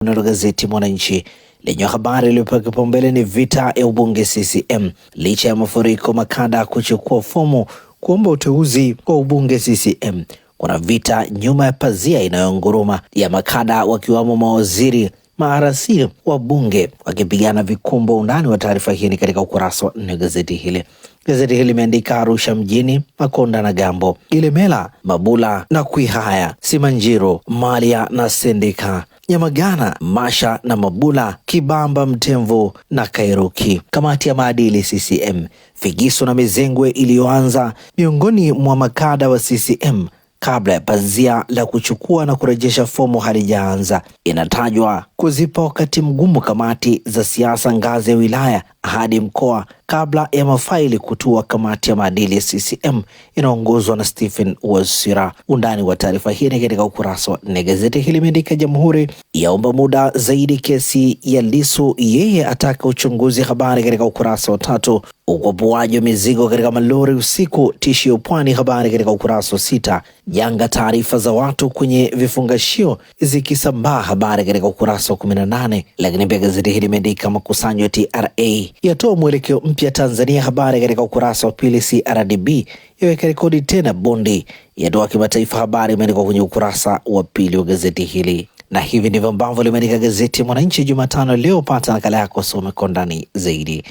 Nalo gazeti Mwananchi lenye habari iliyopewa kipaumbele ni vita ya ubunge CCM licha ya mafuriko, makada kuchukua fomu kuomba uteuzi kwa ubunge CCM. Kuna vita nyuma ya pazia inayonguruma ya makada wakiwamo mawaziri maarasi wa bunge wakipigana vikumbo. Undani wa taarifa hii ni katika ukurasa wa 4 gazeti hili. Gazeti hili limeandika Arusha mjini, Makonda na Gambo, Ilemela, Mabula na Kwihaya, Simanjiro, Malia na Sendika, Nyamagana, Masha na Mabula, Kibamba, Mtemvu na Kairuki. Kamati ya maadili CCM, figisu na mizengwe iliyoanza miongoni mwa makada wa CCM kabla ya pazia la kuchukua na kurejesha fomu halijaanza. Inatajwa kuzipa wakati mgumu kamati za siasa ngazi ya wilaya hadi mkoa kabla ya mafaili kutua kamati ya maadili ya CCM inaongozwa na Stephen Wasira. Undani wa taarifa hii ni katika ukurasa wa 4. Gazeti hili limeandika Jamhuri yaomba muda zaidi kesi ya Lissu, yeye ataka uchunguzi. Habari katika ukurasa wa 3. Ukwapuaji wa mizigo katika malori usiku tishio pwani. Habari katika ukurasa wa 6. Janga taarifa za watu kwenye vifungashio zikisambaa. Habari katika ukurasa wa 18. Lakini pia gazeti hili limeandika makusanyo ya TRA yatoa mwelekeo mpya Tanzania. Habari katika ukurasa wa 2. CRDB yaweka rekodi tena bondi yatoa kimataifa. Habari imeandikwa kwenye ukurasa wa 2 wa gazeti hili na hivi ndivyo ambavyo limeandika gazeti Mwananchi Jumatano leo. Pata nakala yako, some kwa ndani zaidi.